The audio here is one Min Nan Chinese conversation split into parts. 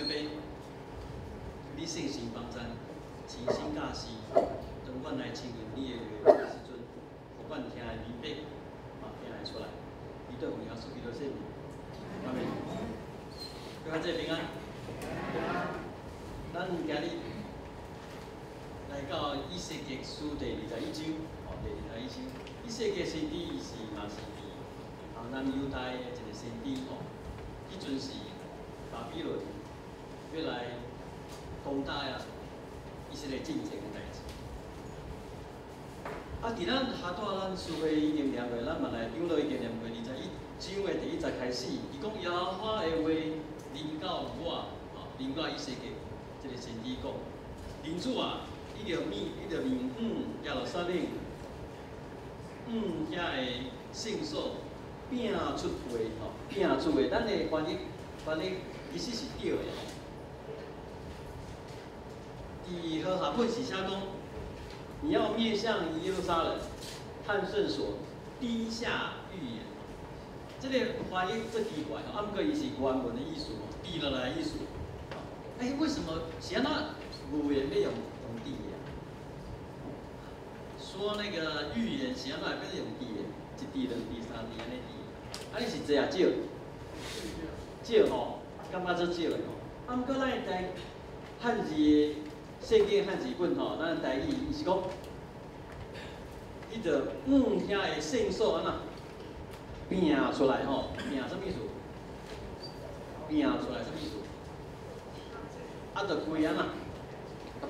父，你聖神幫贊，親身教示，當阮來親近你的話的時陣，予阮聽會明白，嘛聽會出來。祈禱奉耶穌基督聖名，阿們。各位姐平安。咱今日來到以西結書第二十一章，哦，第二十一章。以西結先知伊是嘛是佇啊咱猶太的一個先知吼，彼陣是巴比倫欲來攻打啊以色列進前的代誌。啊，佇咱下拄咱書會已經念過，咱嘛來長老已經念過二十一章的第一節開始，伊講耶和華的話臨到我，吼，臨到以西結這個先知講，人子啊，你著面向耶路撒冷，向遐的聖所摒出話，吼，摒出話，咱的翻譯其實是對的。佇和合本是寫講，你要面向耶路撒冷，和聖所滴下預言。這個翻譯足奇怪，啊，毋過伊是原文的意思，滴落來的意思。欸，為什麼是按怎預言欲用滴的？說那個預言是按怎變用滴的？一滴、兩滴、三滴按呢滴。啊，你是濟抑少？少吼，感覺足少的吼。啊，毋過咱的台漢字的聖經漢字本吼，咱台語伊是講，伊就向遐的聖所按怎摒出來吼，摒啥物意思？摒出來啥物意思？啊，就規按怎啊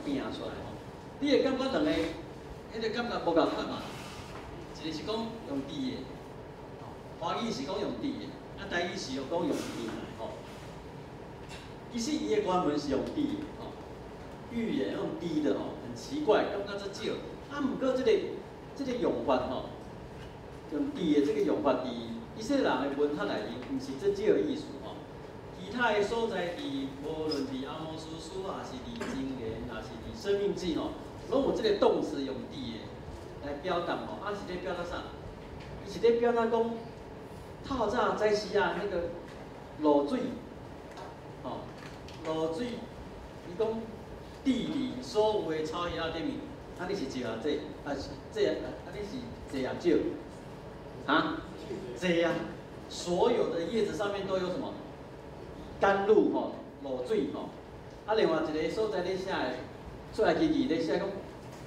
摒出來吼。你會感覺兩個，彼個感覺無仝款嘛？一個是講用滴的，華語是講用滴的，啊台語是講用拼的吼。其實伊的原文是用滴的吼，預言用滴的吼，很奇怪，感覺足少。啊，毋過這個用法吼，用滴的這個用法，佇以色列人的文學內面，毋是足少的意思吼。其他的所在，佇無論佇阿摩司書，抑是佇箴言，抑是佇申命記吼，攏有這個動詞用滴的來表達吼。啊，是咧表達啥？伊是咧表達講，透早早時啊，彼個露水，吼，露水，伊講滴佇所有的草葉仔頂面，啊，你是濟抑濟？啊是濟啊？啊你是濟抑少？啊？濟啊！所有的葉子上面都有什麼？甘露吼，露水吼。啊，另外一個所在咧寫的，出埃及記咧寫講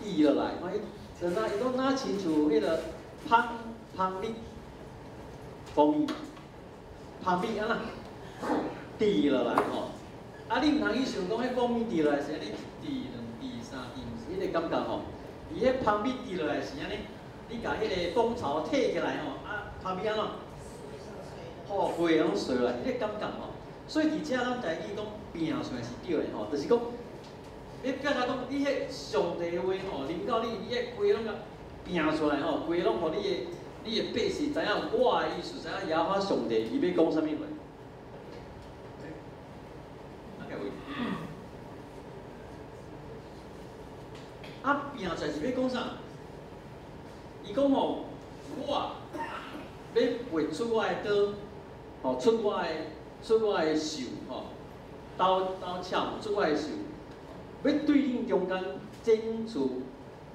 滴落來，看彼就若伊講若親像彼個蜂蜂蜜，蜂蜜，蜂蜜按怎滴落來吼。啊，你毋通去想講彼蜂蜜滴落來是按呢一滴、兩滴、三滴，毋是彼個感覺吼。伊彼蜂蜜滴落來是按呢，你共彼個蜂巢提起來吼，啊，蜂蜜按怎？吼，規个攏瀡落來，彼個感覺吼。所以佇遮咱台語講摒出來是對的吼，就是講，你表達講你彼上帝的話吼，臨到你，你彼規個攏共摒出來吼，規個攏予你的百姓知影我的意思，知影耶和華上帝伊欲講啥物話。啊，各位，啊，摒出來是欲講啥？伊講吼，我欲拔出我的刀，吼，出我的袖吼，刀刀鞘出我的袖，欲對恁中間剪除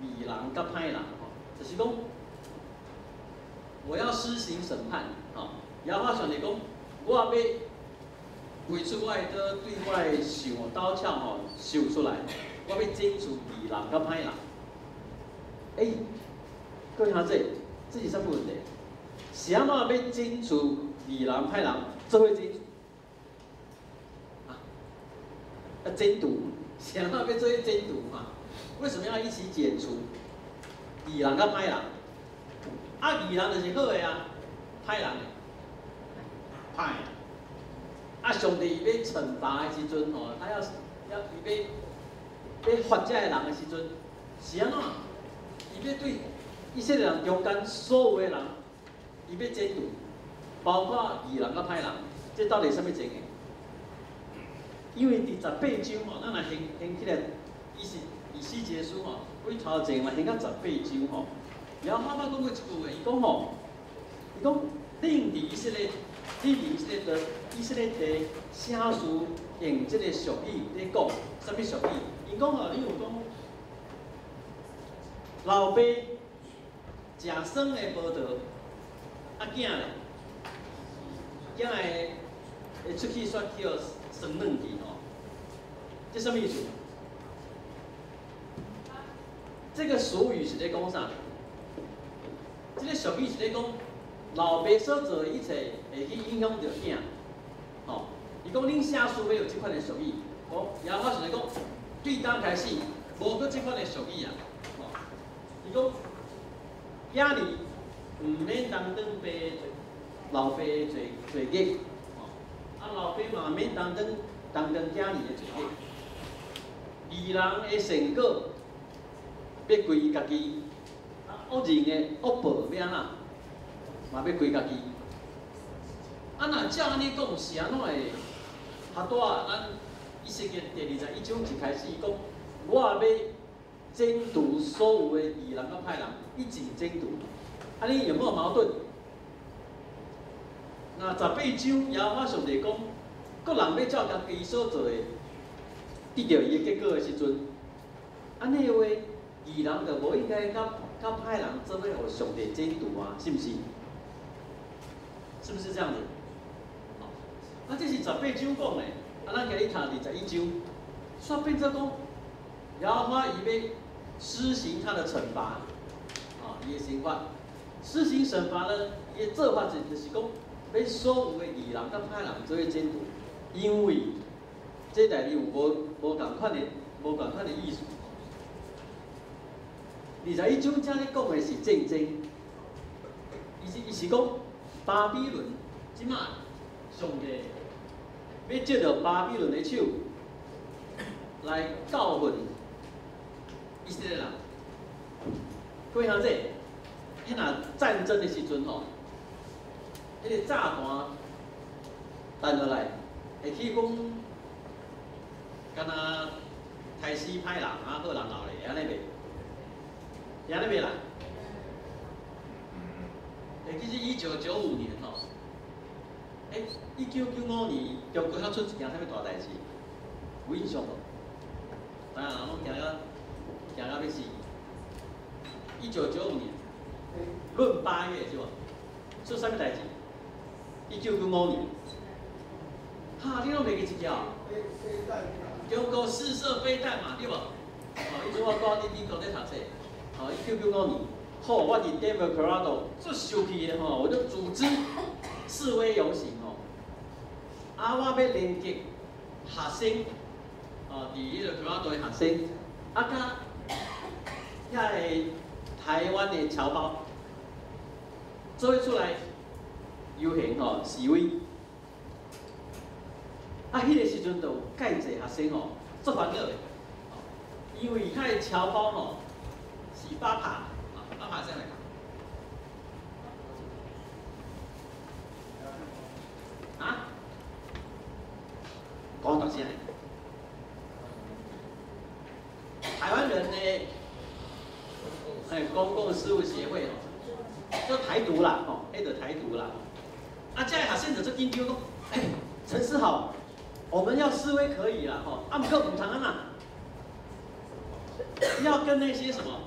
義人佮歹人吼，就是講我要施行審判吼。耶和華上帝講，我欲拔出我的刀，對我的袖刀鞘吼秀出來，我欲剪除義人佮歹人。欸，各位兄弟，這是啥物問題？是按怎欲剪除義人歹人做伙剪除？啊，剪除，是按怎欲做伙剪除嘛？為什麼要一起剪除？義人佮歹人？啊，義人就是好的啊，歹人呢？歹啊！啊，上帝伊欲懲罰的時陣吼，他要伊欲罰這个人的時陣，是按怎？伊欲對以色列人中間所有的人，伊欲剪除，包括義人佮歹人，這到底啥物情形？因為佇十八章吼，咱若掀掀起來，伊是以西結書吼，對頭前嘛掀到十八章吼，然後哈巴講過一句話，伊講吼，伊講恁佇以色列，恁佇以色列的以色列列地寫書用這個俗語咧講，啥物俗語？𪜶講吼，你有講老爸食酸的葡萄，啊囝咧，囝會會喙齒煞去予酸軟去吼，這啥物意思？這個俗語是咧講啥？這個俗語是咧講老爸所做的一切會去影響著囝，吼。伊講恁寫書欲有這款的俗語，講耶和華是咧講，對當開始無閣這款的俗語啊，吼。伊講囝兒毋免擔當爸老爸的罪罪孽，吼。啊老爸嘛免擔當擔當囝兒的罪孽。義人的善果欲歸家己，啊惡人的惡報欲按怎？嘛欲歸家己。啊若照按呢講，是按怎會？哈拄仔咱以西結第二十一章一開始講，我欲剪除所有的義人佮歹人，一齊剪除。按呢有無矛盾？那十八章耶和華上帝講，各人欲照家己所做的，得著伊的結果的時陣，按呢話，義人就無應該佮佮歹人做伙予上帝剪除啊，是毋是？是不是這樣子？啊，這是十八章講的，啊，咱今日讀二十一章，煞變做講，耶和華伊欲施行他的懲罰，啊，伊的懲罰，施行懲罰呢，伊的做法就是講，欲所有的義人佮歹人做伙剪除，因為這內面有無無仝款的無仝款的意思。二十一章遮咧講的是戰爭，伊是伊是講巴比倫這馬上帝欲藉著巴比倫的手來教訓以色列人。各位兄弟，彼若戰爭的時陣吼，彼個炸彈彈落來，會去講，敢若刣死歹人啊，好人留咧，按呢袂？按呢袂啦？欸，其實1995年吼，欸，1995年中國遐出一件啥物大代誌？有印象無？知影人攏驚甲驚甲欲死。1995年，閏八月是無？出啥物代誌？一九九五年，哈，你攏袂記一條？中國試射飛彈嘛，對無？哦，彼陣我住佇美國咧讀冊，哦，一九九五年，好，我佇 Denver Colorado 足生氣的吼，我就組織示威遊行吼，啊，我欲連結學生，哦，佇彼個 Colorado 的學生，啊，佮遐個台灣的僑胞，做伙出來遊行吼，示威。啊，彼個時陣就有蓋濟學生吼，足煩惱的，因為遐個僑胞吼是巴帕，啊，巴帕啥來？啊？講大聲。台灣人的哎，公共事務協會吼，叫台獨啦，吼，彼就台獨啦。啊，這个學生就足緊張講，欸，陳思豪，我們要示威可以啦，吼，啊，毋過毋通按怎，要跟那些什麼，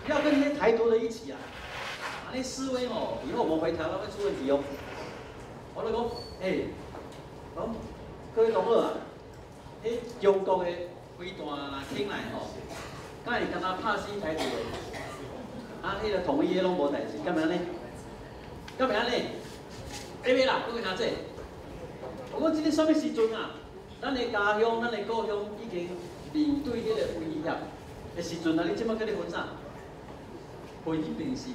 要跟那些台獨的一起啊，啊，那示威吼，以後我們回台灣會出問題哦。我就講，欸，講各位同學啊，彼中國的飛彈若起來吼，敢會敢若拍死台獨的？啊，彼個統一的攏無代誌，敢會按呢？敢會按呢？會袂啦，各位兄弟，我講這個啥物時陣啊？咱的家鄉、咱的故鄉已經面對彼個威脅的時陣啊！你這馬閣咧分啥？分彼邊是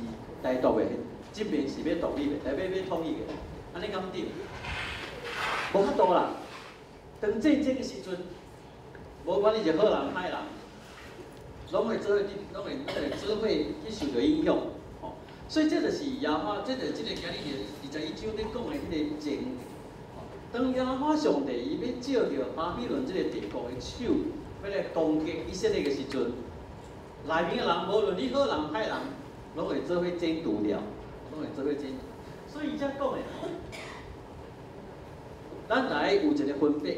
台獨的，這邊是欲獨立的，欲欲統一的，按呢敢對？無法度啦！當戰爭的時陣，無管你是好人歹人，攏會做伙，攏會攏會做伙去受著影響。吼，所以這就是耶和華，這就是這個今日二十一章咧講的彼個情。當耶和華上帝伊欲藉著巴比倫這個帝國的手，欲來攻擊以色列的時陣，內面的人無論你好人歹人，攏會做伙剪除掉，攏會做伙剪除。所以伊才講的吼，咱來有一個分別，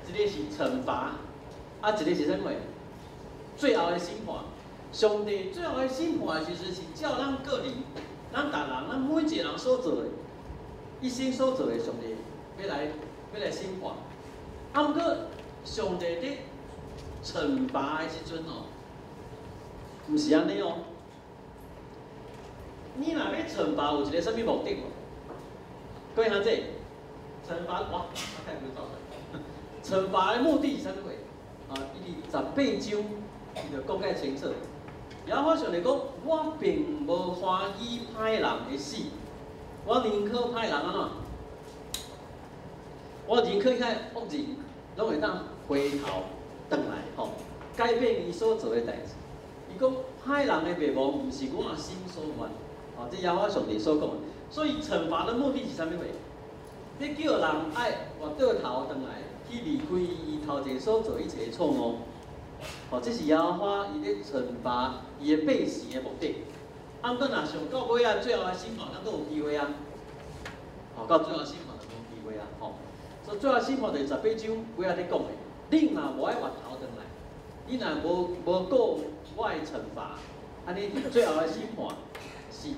一個是懲罰，啊，一個是啥物？最後的審判。上帝最後的審判的時陣是照咱個人、咱逐人、咱每一個人所做的，一生所做的，上帝欲來審判。啊，毋過上帝佇懲罰的時陣哦，毋是按呢哦。你若欲懲罰，有一個啥物目的無？各位兄弟，懲罰哇，我看不到。懲罰的目的是啥物貨？啊，伊佇十八章，伊就講較清楚。耶和華上帝講：我並無歡喜歹人的死，我寧可歹人按怎？我寧可遐惡人攏會當回頭轉來吼，改變伊所做的代誌。伊講歹人的滅亡，毋是我心所願，哦，這耶和華上帝所講的。所以懲罰的目的是啥物貨？你叫人愛回倒頭轉來，去離開伊頭前所做一切錯誤。哦，這是耶和華伊咧懲罰伊的百姓的目的。啊，毋過若上到尾啊，最後的審判，咱閣有機會啊。哦，到最後審判就無機會啊。吼，所以最後審判就是十八章尾仔咧講的。你若無愛回頭轉來，你若無顧我的懲罰，按呢最後的審判是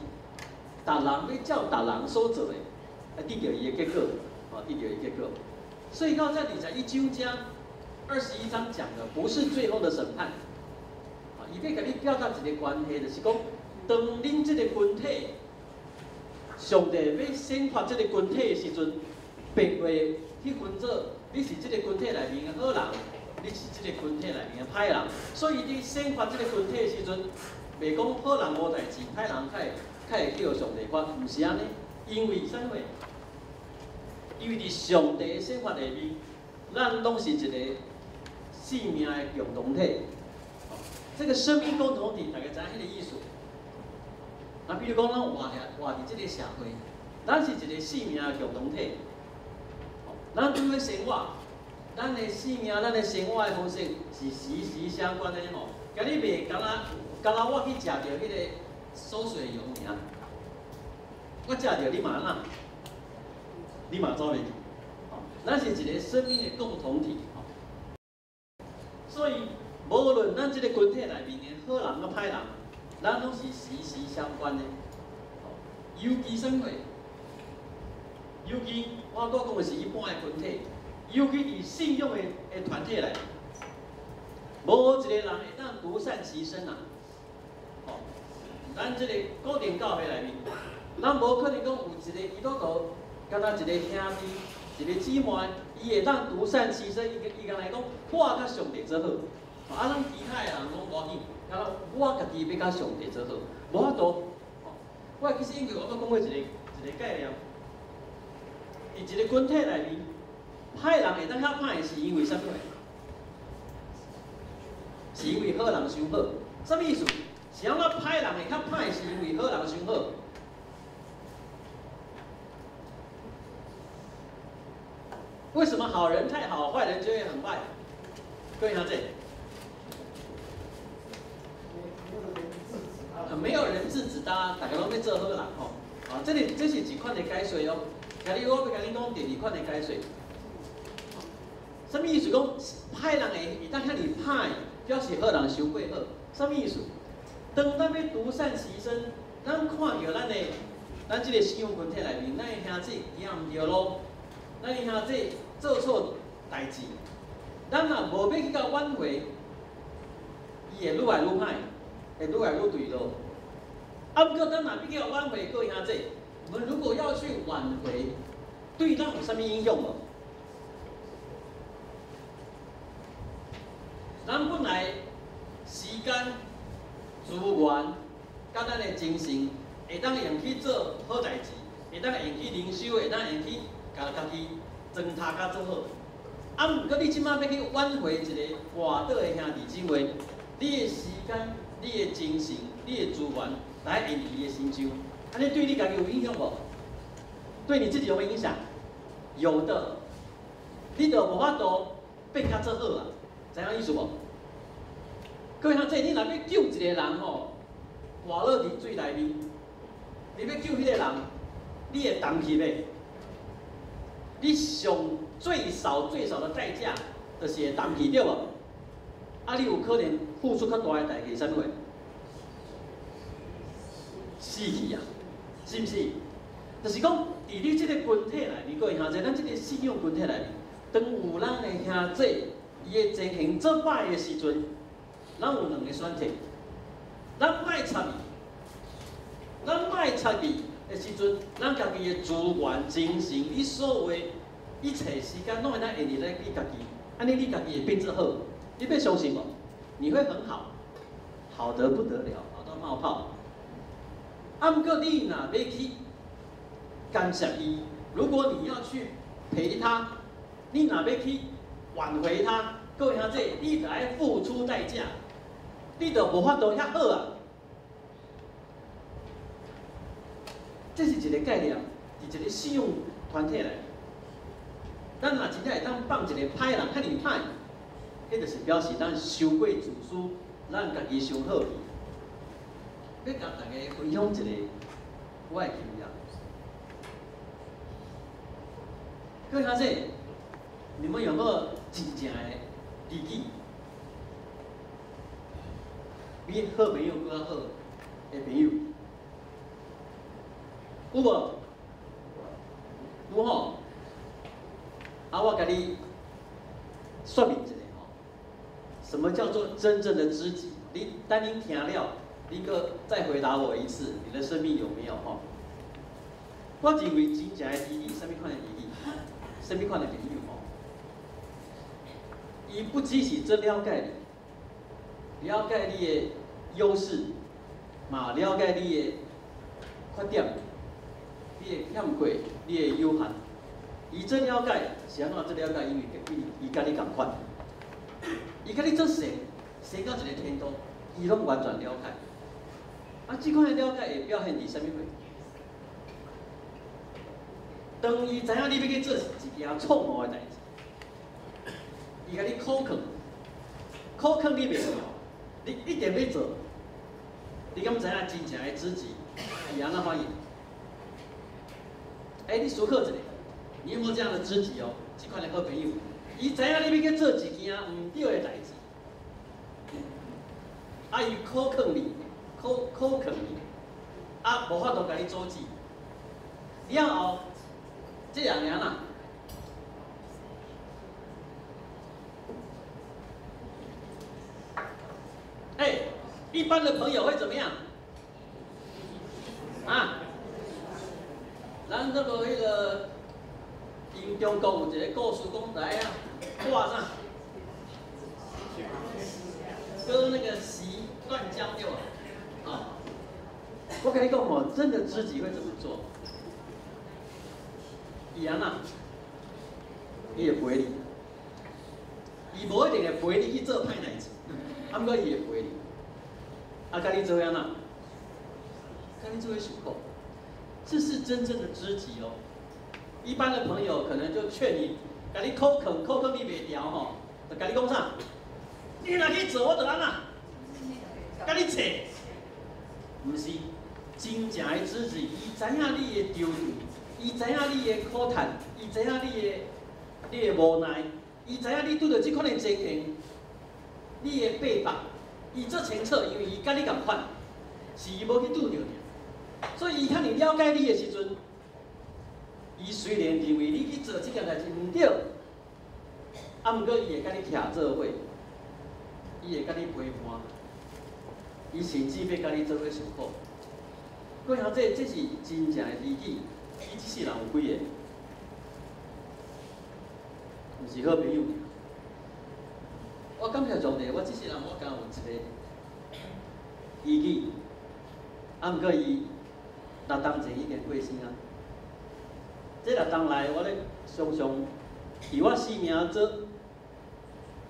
逐人欲照逐人所做的，來得著伊的結果，哦，得著伊結果。所以到這21章遮，21章講的不是最後的審判，啊，伊欲共你表達一個關係，就是講，當恁這個群體，上帝欲懲罰這個群體的時陣，並袂去分做你是這個群體內面的好人，你是這個群體內面的歹人，所以佇懲罰這個群體的時陣，袂講好人無代誌，歹人較會去予上帝罰，毋是按呢，因為啥物？因為佇上帝的懲罰下面，咱攏是一個生命的共同體。這個生命共同體，大家知影彼個意思？啊，比如講，咱活佇這個社會，咱是一個生命的共同體。咱對咧生活，咱的生命、咱的生活的方式是息息相關的吼。今日袂敢若我去食著彼個餿水油爾，我食著你嘛按怎？你嘛走袂去。咱是一個生命的共同體。所以，無論咱這個群體內面的好人佮歹人，咱攏是息息相關的。尤其啥物貨？尤其我閣講的是一般的群體，尤其佇信仰的團體內，無一個人會當獨善其身啊！吼，咱這個固定教會內面，咱無可能講有一個基督徒，敢若一個兄弟、一個姊妹，伊會當獨善其身，伊敢若講我佮上帝做好，啊，咱其他的人攏無要緊，敢若我家己欲佮上帝做好，無法度。我其實因為我閣講過一個概念，佇一個群體內面，歹人會當遐歹，是因為啥物？是因為好人傷好。啥物意思？是按怎歹人會較歹，是因為好人傷好。為什麼好人太好，壞人就會很壞？各位兄弟，沒有人制止他，大家攏欲做好人吼。啊，這是一款的解說哦。今日我欲共恁講第二款的解說。啥物意思？講歹人會當遐爾歹，表示好人傷過好。啥物意思？當咱欲獨善其身，咱看著咱這個信仰群體內面，咱的兄弟行毋對路，咱的兄弟做錯代誌，咱若無欲去共挽回，伊會愈來愈歹，會愈來愈墜落。啊，毋過咱若欲去共挽回，各位兄弟，我們如果要去挽回，對咱有啥物影響無？咱本來時間、資源、佮咱的精神，會當用去做好代誌，會當用去靈修，會當用去共家己裝頭較做好。啊，毋過你這擺欲去挽回一個跌倒的兄弟姊妹，你的時間、你的精神、你的資源，來用佇伊的身上，按呢對你家己有影響無？對你自己有無影響？有的，你就無法度變較做好啊，知影意思無？各位兄弟，你若欲救一個人吼，跌落佇水內面，你欲救彼個人，你會動去袂？你上最少最少的代價，就是會淡去對無？啊，你有可能付出較大的代價，啥物貨？死去啊，是毋是？就是講，佇你這個群體內面，各位兄弟，咱這個信仰群體內面，當有咱的兄弟，伊的情形做歹的時陣，咱有兩個選擇，咱莫插伊，咱莫插伊的時陣，咱家己的資源、精神，你所有的一切時間，攏會當用佇咧你家己，按呢你家己會變做好，你欲相信無？你會很好，好得不得了，好到冒泡。啊，毋過你若欲去干涉伊，如果你要去陪他，你若欲去挽回他，各位兄弟，你著愛付出代價，你就無法度遐好啊。這是一個概念，佇一個信用團體內，咱若真正會當放一個歹人遐爾歹，彼就是表示咱傷過自私，咱家己傷好去。欲共大家分享一個我的經驗。各位兄弟，你們有沒有真正的知己？比好朋友閣較好的朋友，有無？有吼。啊，我共你說明一下吼，什麼叫做真正的知己？你等恁聽了，你閣再回答我一次，你的生命有沒有吼？我認為真正的知己，啥物款的知己？啥物款的朋友吼？伊不只是真了解你，了解你的優勢，嘛了解你的缺點，你的欠缺，你的有限。伊真了解是按怎真了解？因為伊佮你仝款，伊佮你做熟，熟到一個程度，伊攏完全了解。啊，這款的了解會表現佇啥物貨？當伊知影你欲去做一件錯誤的代誌，伊共你苦勸，苦勸你袂牢，你一定欲做。你敢知影真正的知己，伊按怎反應？欸，你思考一下，你有無這樣的知己哦？這款的好朋友，伊知影你欲去做一件毋對的代誌，啊，伊苦勸你，苦苦勸你，啊，無法度共你阻止。了後，這樣爾啦。欸，一般的朋友會怎麼樣？啊？咱那個彼個，因中國有一個故事講來啊，掛啥？割那個席斷交對無？啊！我共你講哦，真的知己會怎麼做？伊按怎？伊會陪你，伊無一定會陪你去做歹代誌，啊，毋過伊會陪你，啊，共你做按怎？共你做伙受苦，這是真正的知己哦。一般的朋友可能就勸你，共你苦勸苦勸你袂牢吼，就共你講啥？你若去做，我就按怎？共你揣。毋是，真正的知己，伊知影你的憂慮，伊知影你的苦嘆，伊知影你的無奈，伊知影你拄著這款的情形，你的爬百，伊足清楚，因為伊佮你仝款，是伊無去拄著爾。所以伊遐爾了解你的時陣，伊雖然認為你去做這件代誌毋對，啊，毋過伊會佮你徛做伙，伊會佮你陪伴，伊甚至欲佮你做伙受苦。各位兄弟，這是真正的知己，你這世人有幾个？毋是好朋友爾。我感謝上帝，我這世人我敢有一個知己，啊，毋過伊6冬前已經過身啊。這6冬來，我咧常常佇我生命做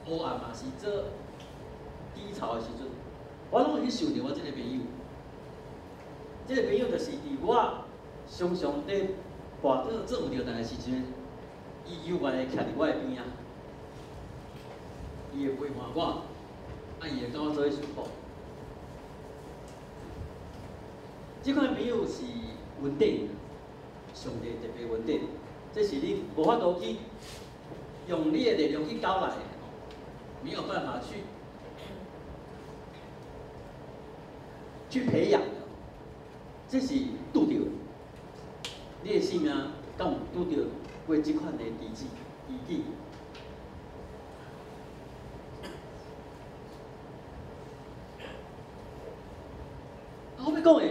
黑暗嘛，是做低潮的時陣，我攏會去想著我這個朋友。這個朋友就是佇我常常咧跋倒做毋著代的時陣，伊猶原會徛佇我的邊仔，伊會陪伴我，啊，伊會佮我做伙受苦。這款朋友是恩典，上帝特別恩典。這是你無法度去用你的力量去交來的，沒有辦法去培養的，這是拄著的。你的生命敢有拄著過這款的危機？危機？啊，我欲講的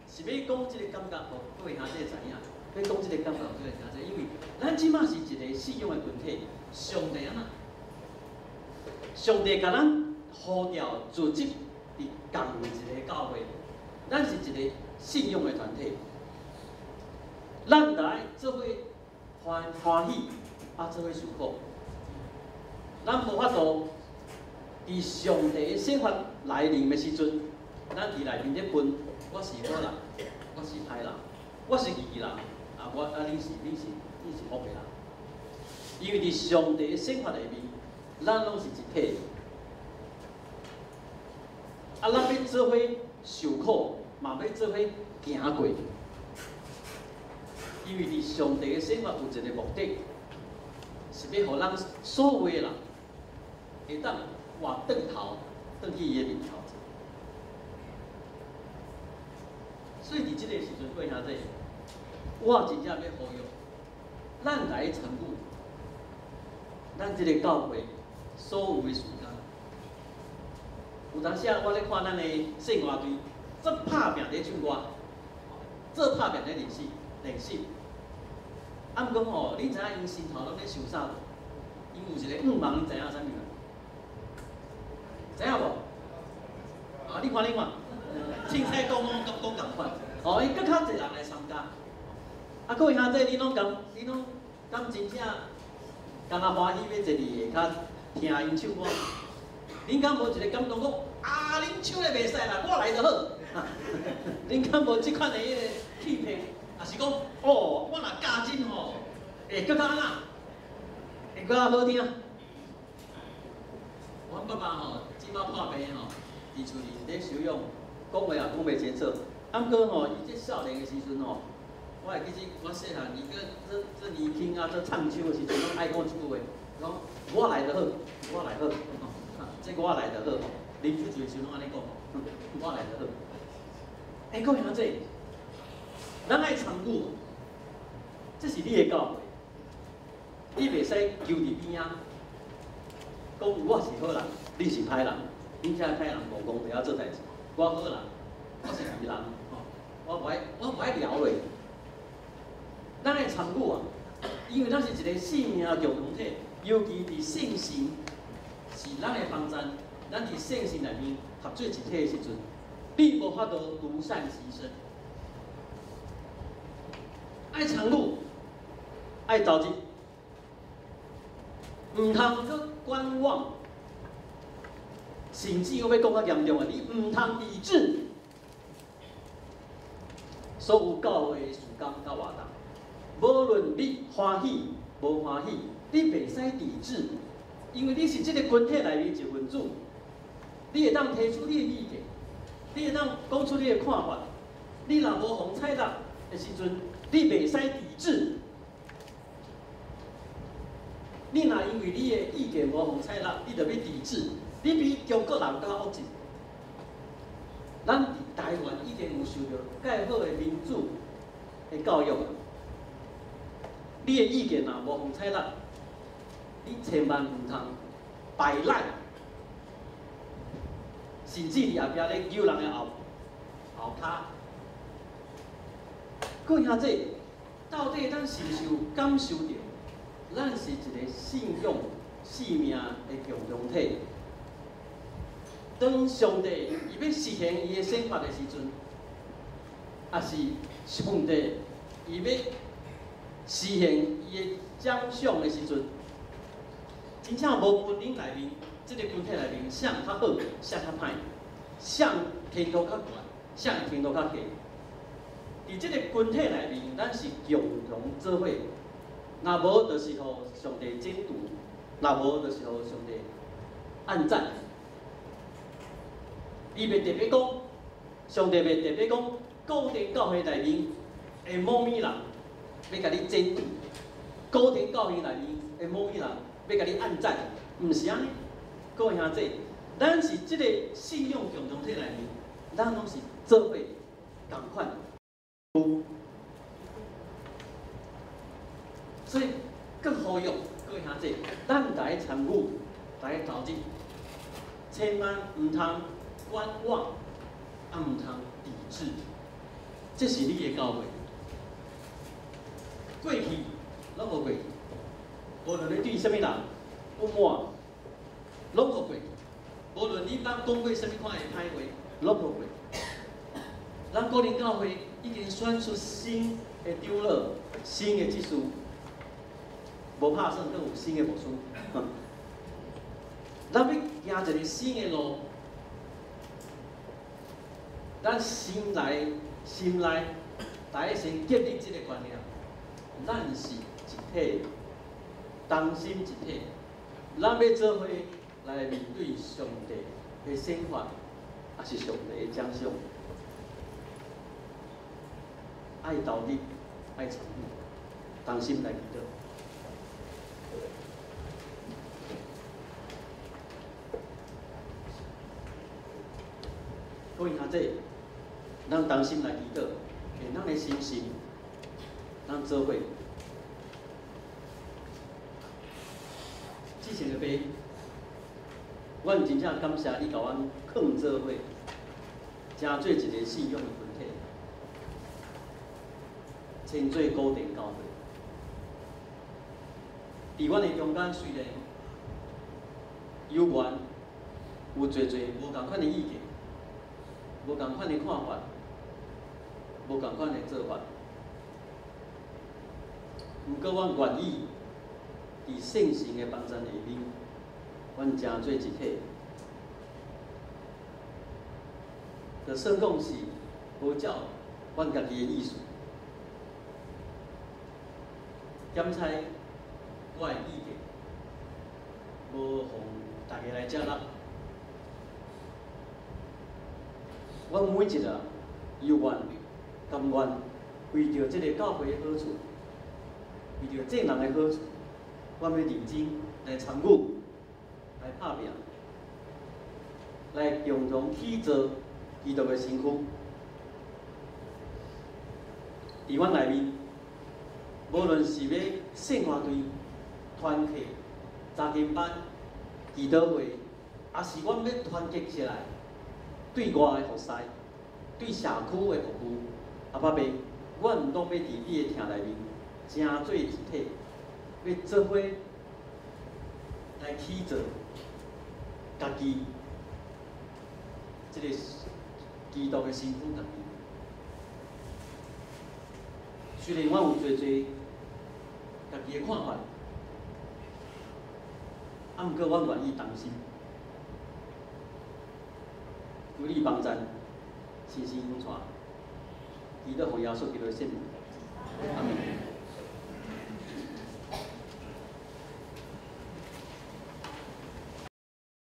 是欲講這個感覺，予各位兄弟知影。欲講這個感覺，予各位兄弟，因為咱這馬是一個信仰的群體，上帝按怎？上帝共咱呼召組織佇仝一个教會，咱是一個信仰的團體，咱來做伙歡歡喜，啊，做伙受苦。咱無法度佇上帝的審罰來臨的時陣，咱佇內面咧分，我是好人，我是歹人，我是義人，啊，我啊，恁是惡的人。因為佇上帝的審罰內面，咱攏是一體。啊，咱欲做伙受苦，嘛欲做伙行過。因為佇上帝的審罰有一個目的，是欲予咱所有的人會當活轉頭，轉去伊的面頭前。所以佇這個時陣，各位兄弟，我真正欲呼籲，咱來參與，咱這個教會所有的事工。有當時啊，我咧看咱的聖歌隊，足拍拚咧唱歌，足拍拚咧練習練習。啊，毋過吼，你知影𪜶心頭攏咧想啥無？𪜶有一個願望，你知影啥物無？知影無？啊，你看你看，凊彩講攏講講仝款，哦，伊閣較濟人來參加。啊，各位兄弟，你攏敢真正敢若歡喜欲坐佇下跤聽𪜶唱歌？恁敢無一個感動講啊？恁唱咧袂使啦，我來就好。恁敢無這款的彼個氣魄？抑是講哦，我若加進吼，會閣較按怎？會閣較好聽。阮爸爸吼，這擺破病吼，佇厝裡咧休養，講話也講袂清楚。啊，毋過吼，伊這少年的時陣吼，我會記得我細漢，伊閣做做年輕啊，做唱秋的時陣，攏愛講一句話，講我來就好，我來好，這個我來就好吼。啉酒醉的時陣攏按呢講，我來就好。欸，各位兄弟，咱愛參與，這是你的教會，你袂使勼佇邊仔，講我是好人，你是歹人，你這歹人戇戇袂曉做代誌，我好人，我是義人，吼，我無愛聊落。咱愛參與啊，因為咱是一個生命共同體，尤其佇聖神是咱的幫贊，咱佇聖神內面合做一體的時陣，你無法度獨善其身。愛參與，愛投入，毋通閣觀望，甚至我欲講較嚴重的，你毋通抵制所有教會的事工佮活動。無論你歡喜無歡喜，你袂使抵制，因為你是這個群體內面一份子，你會當提出你的意見，你會當講出你的看法。你若無予採納的時陣，你袂使抵制。你若因為你的意見無予採納，你就欲抵制，你比中國人閣較惡質。咱佇台灣已經有受著蓋好的民主的教育。你的意見若無予採納，你千萬毋通擺爛，甚至佇後壁咧揪人的後後跤。各位兄弟，到底咱是毋是有感受著，咱是一個信仰生命的共同體？當上帝伊欲實行伊的審判的時陣，抑是上帝伊欲實行伊的獎賞的時陣，真正無分恁內面，這個群體內面，誰較好，誰較歹，誰程度較懸，誰程度較低。佇這個群體內面，咱是共同做伙，若無就是予上帝拯救，若無就是予上帝按讚。伊袂特別講，上帝袂特別講，固定教會內面的某物人欲共你拯救，高田教會內面的某一人欲共你按讚，毋是按呢。各位兄弟，咱是這个信仰共同體內面，咱攏是做伙仝款。所以，閣呼籲各位兄弟，咱來參與，來投入，千萬毋通觀望，啊毋通抵制，這是你的教會。過去攏予過去，無論你對啥物人不滿，攏予過去；無論你捌講過啥物款的歹話，攏予過去。咱高林教會已經選出新的長老、新的執事，無拍算閣有新的牧師。咱欲行一个新的路，咱心內心內，大家先建立這个觀念，咱是一體，同心一體，咱欲做伙來面對上帝的懲罰，抑是上帝的獎賞。愛投入，愛參與，同心來祈禱。各位兄弟，咱同心來祈禱，用咱的心心，咱做伙。至聖的父，阮真正感謝你共阮囥做伙，成做一个信仰的群體，稱做古典教會。佇阮的中間，雖然有緣有濟濟無仝款的意見，無仝款的看法，無仝款的做法，毋過阮願意佇聖神的幫贊下面，阮成做一體。就算講是無照阮家己的意思，檢採我的意見，無予大家來接納。阮每一个猶願甘願為著這个教會的好處，為著眾人的好處，阮欲認真來參與，來拍拚，來共同起造基督的身軀。佇阮內面，無論是欲聖歌隊、團契、查經班、祈禱會，抑是阮欲團結起來，對外的服侍，對社區的服務，阿爸爸，阮攏欲佇你的疼內面，成做一體，欲做伙來起造家己這个基督的身軀家己。雖然阮有濟濟家己的看法，啊，毋過阮願意同心，求你幫贊，親身引帶，祈禱奉耶穌基督的聖名，阿門。